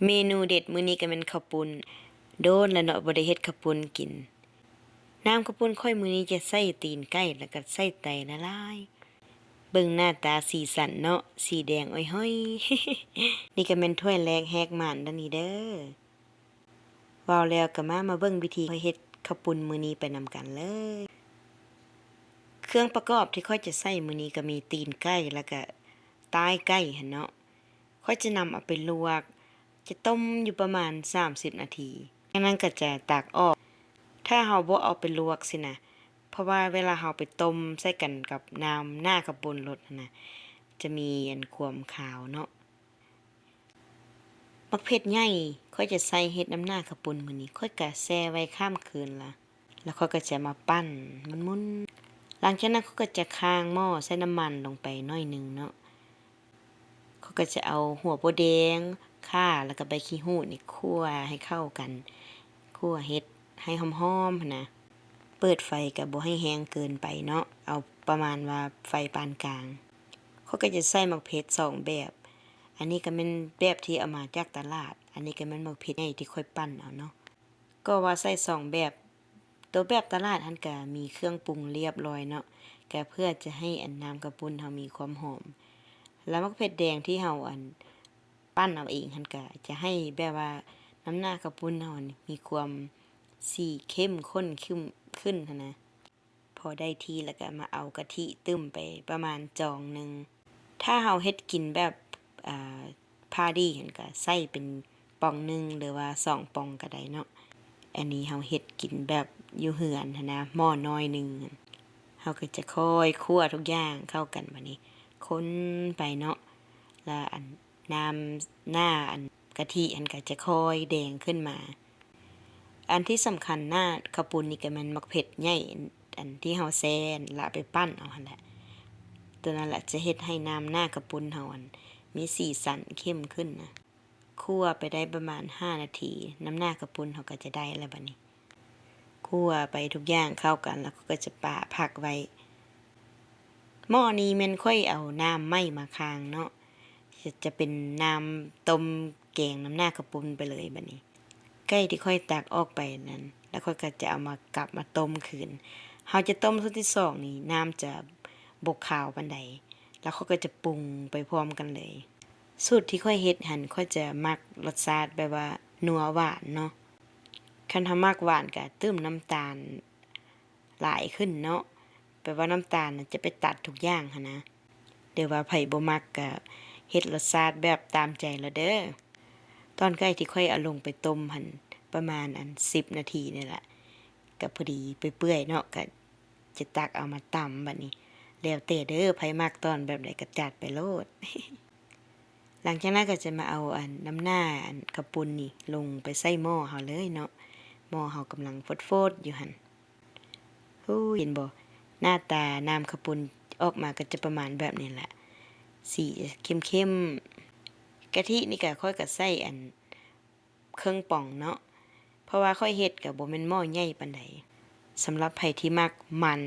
ເມນູເດັດມື້ນີ້ກໍແມ່ນເຂົ້າປຸ້ນ. ໂດນແລ້ວເນາະ ບໍ່ໄດ້ເຮັດເຂົ້າປຸ້ນກິນ. ນ້ຳເຂົ້າປຸ້ນຂ້ອຍມື້ນີ້ຈະໃສ່ຕີນໄກ່ ແລ້ວກໍໃສ່ໄຕຫຼາຍໆ. ເບິ່ງໜ້າຕາສີສັນເນາະ ສີແດງອ້ອຍໆ. ນີ້ກໍແມ່ນຖ້ວຍແລກແຫກໝານດານີ້ເດີ. ເວົ້າແລ້ວກໍມາ ມາເບິ່ງວິທີຂ້ອຍເຮັດເຂົ້າປຸ້ນມື້ນີ້ໄປນຳກັນເລີຍ. ເຄື່ອງປະກອບທີ່ຂ້ອຍຈະໃສ່ມື້ນີ້ກໍມີຕີນໄກ່ ແລ້ວກໍ ຕ່າຍໄກ່ຫັ້ນເນາະ ຂ້ອຍຈະນຳເອົາໄປລວກ ຈະຕົ້ມຢູ່ປະມານສາມສິບນາທີ ຈາກນັ້ນກໍຈະຕັກອອກ. ຖ້າເຮົາບໍ່ເອົາໄປລວກຊີ້ນະ ເພາະວ່າເວລາເຮົາໄປຕົ້ມໃສ່ກັນກັບນ້ຳໜ້າເຂົ້າປຸ້ນໂລດຫັ້ນນະ ຈະມີອັນຄວາມຄາວເນາະ. ໝາກເຜັດໃຫຍ່ ຂ້ອຍຈະໃສ່ເຮັດນ້ຳໜ້າເຂົ້າປຸ້ນມື້ນີ້ ຂ້ອຍກະແຊ່ໄວ້ຂ້າມຄືນລະ ແລ້ວຂ້ອຍກໍຈະມາປັ່ນໝຸ່ນໆ. ຫຼັງຈາກນັ້ນຂ້ອຍກໍຈະຄ້າງໝໍ້ໃສ່ນ້ຳມັນລົງໄປໜ້ອຍໜຶ່ງເນາະ. ຂ້ອຍກໍຈະເອົາຫົວໂປແດງ ຂ່າ ແລ້ວກໍໃບຂີ້ຫູດນີ້ຂົ້ວໃຫ້ເຂົ້າກັນ ຂົ້ວເຮັດໃຫ້ຫອມໆຫັ້ນນະ. ເປີດໄຟກໍບໍ່ໃຫ້ແຮງເກີນໄປເນາະ ເອົາປະມານວ່າໄຟປານກາງ. ຂ້ອຍກໍຈະໃສ່ໝາກເຜັດສອງແບບ ອັນນີ້ກໍແມ່ນແບບທີ່ເອົາມາຈາກຕະຫຼາດ ອັນນີ້ກໍແມ່ນໝາກເຜັດໃຫຍ່ທີ່ຂ້ອຍປັ່ນເອົາເນາະ. ກໍວ່າໃສ່ສອງແບບ ໂຕແບບຕະຫຼາດຫັ້ນກະມີເຄື່ອງປຸງລຽບລ້ອຍເນາະ ກະເພື່ອຈະໃຫ້ອັນນ້ຳເຂົ້າປຸ້ນເຮົາມີຄວາມຫອມ ແລ້ວໝາກເຜັດແດງທີ່ເຮົາອັນ ປັ່ນເອົາເອງຫັ້ນກະຈະໃຫ້ແບບວ່ານ້ຳໜ້າເຂົ້າປຸ້ນເຮົາຫັ້ນມີຄວາມສີເຂັ້ມຂຸ້ນຂຶ້ນ ຂຶ້ນຫັ້ນນະ. ພໍໄດ້ທີ່ແລ້ວກະມາເອົາກະທິຕື່ມໄປປະມານຈອງໜຶ່ງ. ຖ້າເຮົາເຮັດກິນແບບ ອ່າ ພາດີຫັ້ນກະໃສ່ເປັນປ່ອງໜຶ່ງ ຫຼືວ່າສອງປ່ອງກະໄດ້ເນາະ. ອັນນີ້ເຮົາເຮັດກິນແບບຢູ່ເຮືອນຫັ້ນນະ ໝໍ້ນ້ອຍໜຶ່ງ ເຮົາກໍຈະຄ່ອຍຂົ້ວທຸກຢ່າງເຂົ້າກັນ ບາດນີ້ຄົນໄປເນາະ ແລ້ວອັນ ນ້ຳໜ້າອັນກະທິຫັ້ນກະຈະຄ່ອຍແດງຂຶ້ນມາ. ອັນທີ່ສຳຄັນໜ້າເຂົ້າປຸ້ນນີ້ກະແມ່ນໝາກເຜັດໃຫຍ່ ອັນທີ່ເຮົາແຊ່ລະໄປປັ່ນເອົາຫັ້ນແຫຼະ ໂຕນັ້ນລະຈະເຮັດໃຫ້ນ້ຳໜ້າເຂົ້າປຸ້ນເຮົາອັນມີສີສັນເຂັ້ມຂຶ້ນນະ. ຂົ້ວໄປໄດ້ປະມານຫ້ານາທີ ນ້ຳໜ້າເຂົ້າປຸ້ນເຮົາກໍຈະໄດ້ແລ້ວບາດນີ້. ຂົ້ວໄປທຸກຢ່າງເຂົ້າກັນ ແລ້ວຂ້ອຍກໍຈະປະພັກໄວ້. ໝໍ້ນີ້ແມ່ນຂ້ອຍເອົານ້ຳໃໝ່ມາຄ້າງເນາະ ຈະ ຈະເປັນນ້ຳຕົ້ມແກງນ້ຳໜ້າເຂົ້າປຸ້ນໄປເລີຍບາດນີ້. ໄກ່ທີ່ຂ້ອຍຕັກອອກໄປນັ້ນ ແລ້ວຂ້ອຍກໍຈະເອົາມາ ກັບມາຕົ້ມຄືນ. ເຮົາຈະຕົ້ມຊຸດທີສອງນີ້ ນ້ຳຈະບໍ່ຄາວປານໃດ ແລ້ວຂ້ອຍກໍຈະປຸງໄປພ້ອມກັນເລີຍ. ສູດທີ່ຂ້ອຍເຮັດຫັ້ນ ຂ້ອຍຈະມັກລົດຊາດແບບວ່ານົວຫວານເນາະ. ຄັນເຮົາມັກຫວານກະຕື່ມນ້ຳຕານຫຼາຍຂຶ້ນເນາະ ແບບວ່ານ້ຳຕານນະຈະໄປຕັດທຸກຢ່າງຫັ້ນນະ. ຫຼືວ່າໃຜບໍ່ມັກກະເຮັດລົດຊາດແບບຕາມໃຈລະເດີ. ຕອນໄກ່ທີ່ຂ້ອຍເອົາລົງໄປຕົ້ມຫັ້ນ ປະມານອັນສິບນາທີນີ້ລະ ກະພໍດີເປື່ອຍໆເນາະ ກະຈະຕັກເອົາມາຕຳບາດນີ້. ແລ້ວແຕ່ເດີ ໃຜມັກຕອນແບບໃດກະຈັດໄປໂລດ. ຫຼັງຈາກນັ້ນກໍຈະມາເອົາອັນນ້ຳໜ້າອັນເຂົ້າປຸ້ນນີ້ລົງໄປໃສ່ໝໍ້ເຮົາເລີຍເນາະ. ໝໍ້ເຮົາກຳລັງຟົດໆຢູ່ຫັ້ນ. ຮູ້ ເຫັນບໍ່? ໜ້າຕານ້ຳເຂົ້າປຸ້ນອອກມາກໍຈະປະມານແບບນີ້ແຫຼະ. ສີເຂັ້ມໆ. ກະທິນີ້ກະຂ້ອຍກໍໃສ່ອັນ ເຄິ່ງປ່ອງເນາະ ເພາະວ່າຂ້ອຍເຮັດກໍບໍ່ແມ່ນໝໍ້ໃຫຍ່ປານໃດ. ສຳລັບໃຜທີ່ມັກມັນ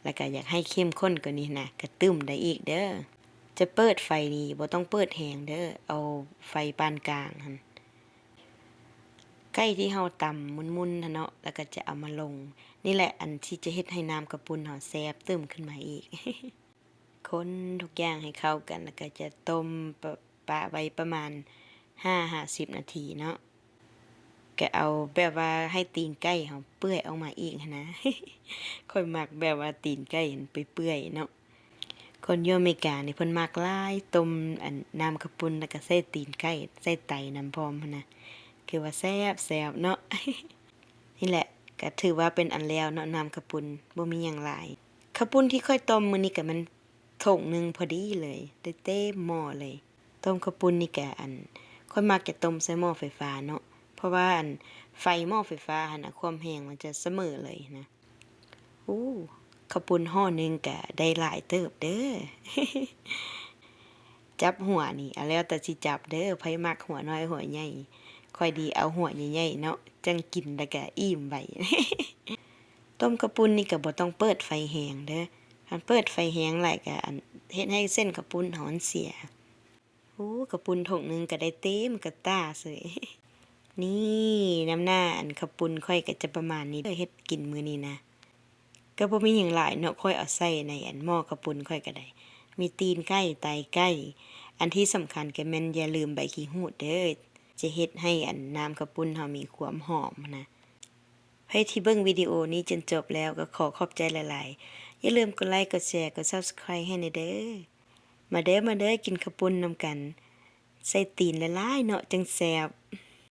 ແລ້ວກໍຢາກໃຫ້ເຂັ້ມຂຸ້ນກວ່ານີ້ນະ ກໍຕື່ມໄດ້ອີກເດີ. ຈະເປີດໄຟນີ້ບໍ່ຕ້ອງເປີດແຮງເດີ ເອົາໄຟປານກາງຫັ້ນ. ໄກ່ທີ່ເຮົາຕຳໝຸ່ນໆຫັ້ນເນາະ ແລ້ວກໍຈະເອົາມາລົງ. ນີ້ແຫຼະອັນທີ່ຈະເຮັດໃຫ້ນ້ຳເຂົ້າປຸ້ນເຮົາແຊບຕື່ມຂຶ້ນມາອີກ. ຄົນທຸກຢ່າງໃຫ້ເຂົ້າກັນ ແລ້ວກໍຈະຕົ້ມປະ ປະໄວ້ປະມານຫ້າຫາສິບນາທີເນາະ. ກໍເອົາແບບວ່າໃຫ້ຕີນໄກ່ເຮົາເປື່ອຍອອກມາອີກຫັ້ນນະ. ຂ້ອຍມັກແບບວ່າຕີນໄກ່ຫັ້ນເປື່ອຍໆເນາະ. ຄົນຢູ່ອາເມລິການີ້ເພິ່ນມັກຫຼາຍ ຕົ້ມອັນນ້ຳເຂົ້າປຸ້ນ ແລ້ວກໍໃສ່ຕີນໄກ່ ໃສ່ໄຕນຳພ້ອມຫັ້ນນະ. ຄືວ່າແຊບໆເນາະ. ນີ້ແຫຼະ ກໍຖືວ່າເປັນອັນແລ້ວເນາະ ນ້ຳເຂົ້າປຸ້ນ ບໍ່ມີຫຍັງຫຼາຍ. ເຂົ້າປຸ້ນທີ່ຂ້ອຍຕົ້ມມື້ນີ້ກໍແມ່ນຖົງໜຶ່ງພໍດີເລີຍ ໄດ້ເຕັມໝໍ້ເລີຍ. ຕົ້ມເຂົ້າປຸ້ນນີ້ກະ ອັນ ຂ້ອຍມັກຈະຕົ້ມໃສ່ໝໍ້ໄຟຟ້າເນາະ ເພາະວ່າ ອັນ ໄຟໝໍ້ໄຟຟ້າຫັ້ນນະ ຄວາມແຮງມັນຈະສະເໝີເລີຍນະ. ໂອ້ ເຂົ້າປຸ້ນຫໍ່ໜຶ່ງກະໄດ້ຫຼາຍເຕີບເດີ. ຈັບຫົວນີ້ ອາ ແລ້ວແຕ່ຊິຈັບເດີ ໃຜມັກຫົວນ້ອຍຫົວໃຫຍ່. ຂ້ອຍນີ້ເອົາຫົວໃຫຍ່ໆເນາະ ຈັ່ງກິນແລ້ວກະອີ່ມໄວ. ຕົ້ມເຂົ້າປຸ້ນນີ້ກະບໍ່ຕ້ອງເປີດໄຟແຮງເດີ. ຄັນເປີດໄຟແຮງຫຼາຍກະ ອັນ ເຮັດໃຫ້ເສັ້ນເຂົ້າປຸ້ນເຮົາມັນເສຍ. ໂອ້ ເຂົ້າປຸ້ນຖົງໜຶ່ງກໍໄດ້ເຕັມກະຕ່າເສີຍ. ນີ້ ນຳໜ້າອັນເຂົ້າປຸ້ນຂ້ອຍກໍຈະປະມານນີ້ເດີ ເຮັດກິນມື້ນີ້ນະ. ກໍບໍ່ມີຫຍັງຫຼາຍເນາະ ຂ້ອຍເອົາໃສ່ໃນອັນໝໍ້ເຂົ້າປຸ້ນຂ້ອຍກໍໄດ້ ມີຕີນໄກ່ ໄຕໄກ່ ອັນທີ່ສຳຄັນກໍແມ່ນຢ່າລືມໃບຂີ້ຫູດເດີ ຈະເຮັດໃຫ້ອັນນ້ຳເຂົ້າປຸ້ນເຮົາມີຄວາມຫອມຫັ້ນນະ. ໃຜທີ່ເບິ່ງວິດີໂອນີ້ຈົນຈົບແລ້ວກໍຂໍຂອບໃຈຫຼາຍໆ ຢ່າລືມກົດໄລ ກົດແຊ ກົດ Subscribe ໃຫ້ແດ່ເດີ. ມາເດີ ມາເດີ ກິນເຂົ້າປຸ້ນນຳກັນ ໃສ່ຕີນຫຼາຍໆເນາະ ຈັ່ງແຊບ.